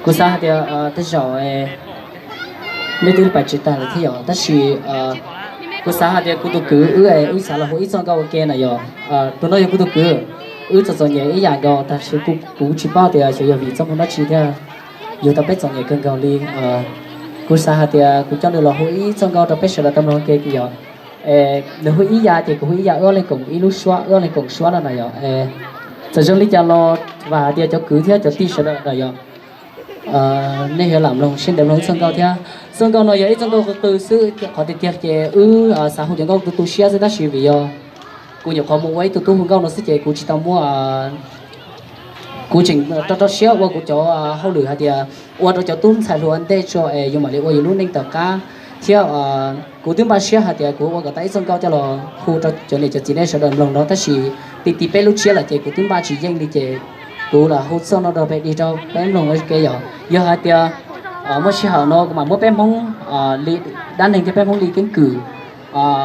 Kuv xav hais tias tej zaum nej twb pais tsis tag lawm thiab yom, tab sis kuv xav hais tias kuv tus kwv wb, wb xav los hu ib txoj nkauj ua ke na yom. Tus no yog kuv tus kwv, wb txom txom nyem ib yam nkaus, tab sis kuv tsis paub tias xyov yog vim txoj hmoo dab tsi thiab yus tau peb txom nyem kawg nkaus li. Kuv xav hais tias kuv coj nws los hu ib txoj nkauj rau peb sawv daws tau mloog ua ke yom. Nws hu ib yam ces kuv hu ib yam, wb ob leeg koom ib lub suab, wb ob leeg koom suab no na yom. Txawm zoo li cas los vam hais tias cov kwv thiab cov tij sawv daws na yom, nej yuav lam mloog siab ntev mloog ib txoj nkauj thiab. Txoj nkauj no yog ib txoj nkauj qw qw xwb, qhov tiag tiag ces wb xav hu cov nkauj tu tu siab xwb, tab sis vim yog kuv nyuam qhuav mus ua ib tug tub hu nkauj no xwb ces kuv tsis tau muab, kuv tseem rau rau siab ua kuv cov hauj lwm hais tias ua rau cov tub ntxhais hluas ua ntej tso es yus mam li ua yus lub neej tom qab thiab. Kuv twb npaj siab hais tias kuv ua kom tau ib txoj nkauj coj los hu rau cov niam cov txiv nej sawv daws mloog no, tab sis ti ti peb lub tsiab lawm ces kuv twb npaj tsis yeej li ces kuv lam hu txoj no rau peb dig rau peb mloog ua ke yom. Yog hais tias muaj sij hawm no kuv mam muab peb Hmoob li dab neeg thiab peb Hmoob li keeb kwm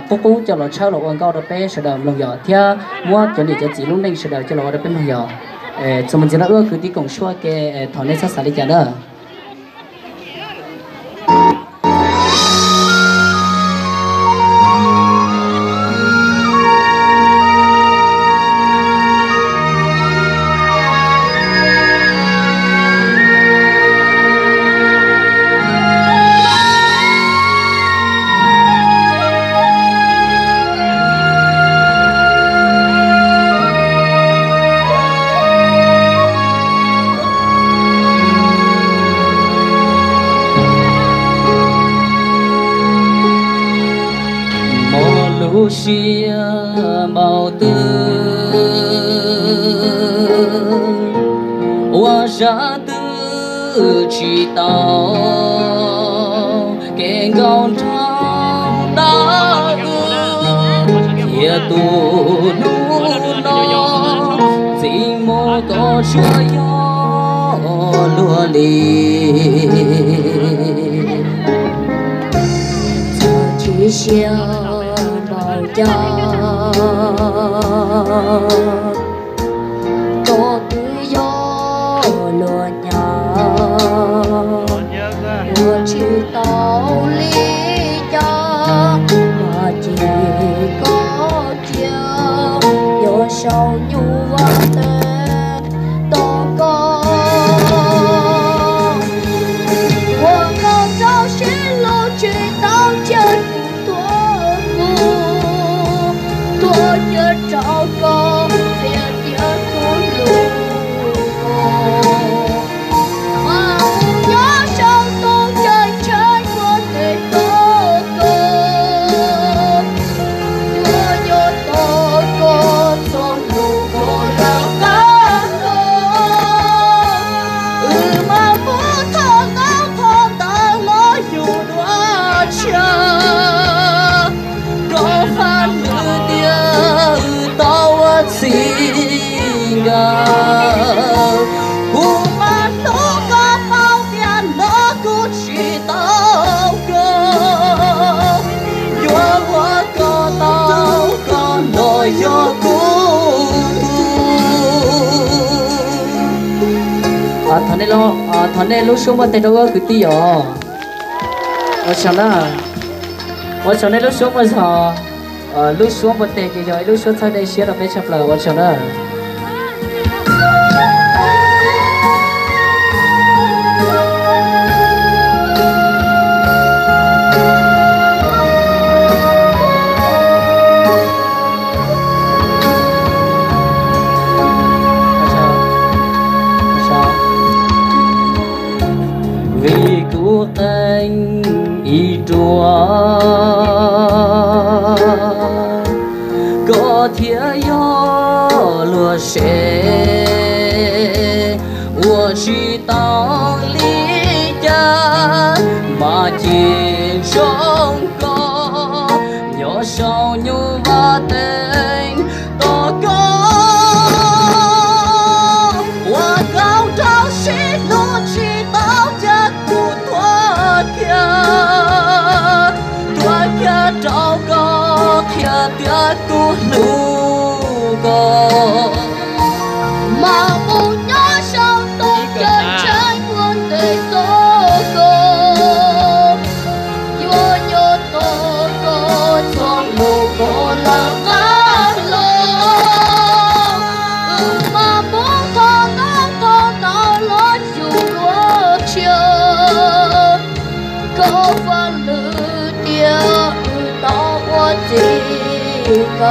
qub qub coj los tshawb los ua nkauj rau peb sawv daws mloog yom, thiab muab cov niam cov txiv lub neej sawv daws coj los ua rau peb mloog yom. Txuas mus ntxiv no wb kwv tij koom suab ke, thov nej txhob xav li cas na. Mob lub siab npaum twg ua zaj twg tsis tau, kev nkauj nraug ntawm wb thiab tus hnub no, txij mus kom tsuas yog luag li. Txawm tsis siab npaum cas, koj twb yog luag nyab, ua tsis tau li cas, mas cia koj cia, yuav sau nyuj vaj teev tos koj. Ua koj rau siab los tsis tau cia kuv tuag mus, tuag cia rau koj qhia tias kuv hlub koj. Mas kuv nyob sau ntoo caij tsheb ua tes tos koj, yuav yuav tos koj txog hnub koj lawv qab los. Wb mas mus thov ntawv qhov ntawd los yus dua tshiab, rau faj lwm tiam wb tau ua txij nkawm. Kuv mas hlub koj paub tias hnub no kuv tsis tau koj, yuav ua koj tau koj los yog kuv tus. Thov nej lub suab npuaj teg rau wb kwv tij os. Ua tsaug na, ua tsaug nej lub suab npuaj zog. Lub suab npuaj teg ces yog ib lub suab txhawb dej siab rau peb tshaj plaws, ua tsaug na. Vim kuv qee ib ruam, koj thiaj yog luag se, ua tsis tau li cas mas cia zoo koj, nyob sau nyuj vaj teev tos koj. Ua koj rau siab los tsis tau cia kuv tuag kiag, tuag kiag rau koj qhia tias kuv hlub koj. Mas mus nyob sau ntoo caij tsheb ua tes Kuv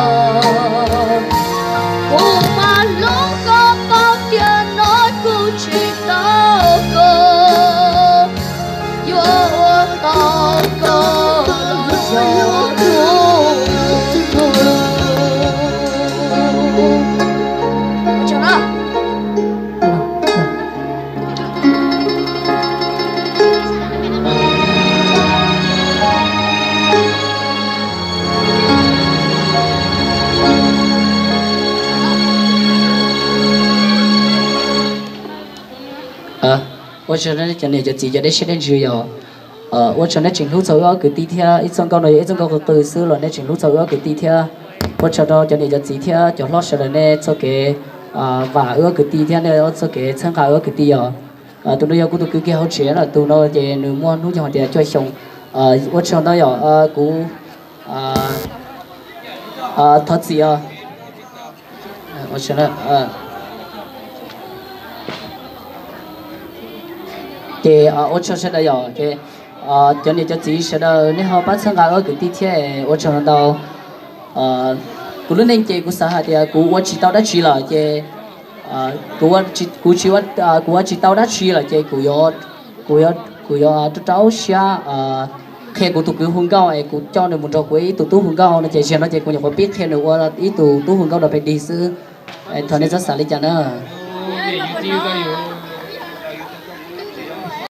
mas hlub koj paub tias no kuv tsis tau koj, yuav ua tau koj los yog hlub kuv. Ua tsaug cov niam cov txiv cov dej siab dej ntsws yog, ua tsaug nej tseem hlub txog wb ob kwv tij thiab. Ib txoj nkauj no yog ib txoj nkauj qw qw xwb los nej tseem hlub txog wb ob kwv tij thiab. Ua tsaug rau cov niam cov txiv thiab cov hlob sawv daws nej txoj kev vam wb ob kwv tij thiab nej txoj kev txhawb nqa wb ob kwv tij yog. Tus no yog kuv tus kwv kiag hauv tsev lawm, tus no ces nws muaj hnub nyoog hais tias cuaj xyoo. Ua tsaug ntau yog kuv thov txim os. Ces ua tsaug sawv daws yog ces cov niam cov txiv sawv daws nej ho pab txhawb nqa wb ob kwv tij thiab, ua tsaug ntau. Kuv lub neej ces kuv xav hais tias kuv ua tsis tau dab tsi lawm ces kuv tsis, kuv ua tsis tau dab tsi lawm ces kuv yuav, kuv yuav rau rau siab qhia kuv tus kwv hu nkauj es kuv coj nws mus nrog kuv ib tug tub hu nkauj no ces zaum no ces kuv nyuam qhuav pib qhia nws ua ib tug tub hu nkauj rau pem dig xwb. Thov nej txhob xav li cas na.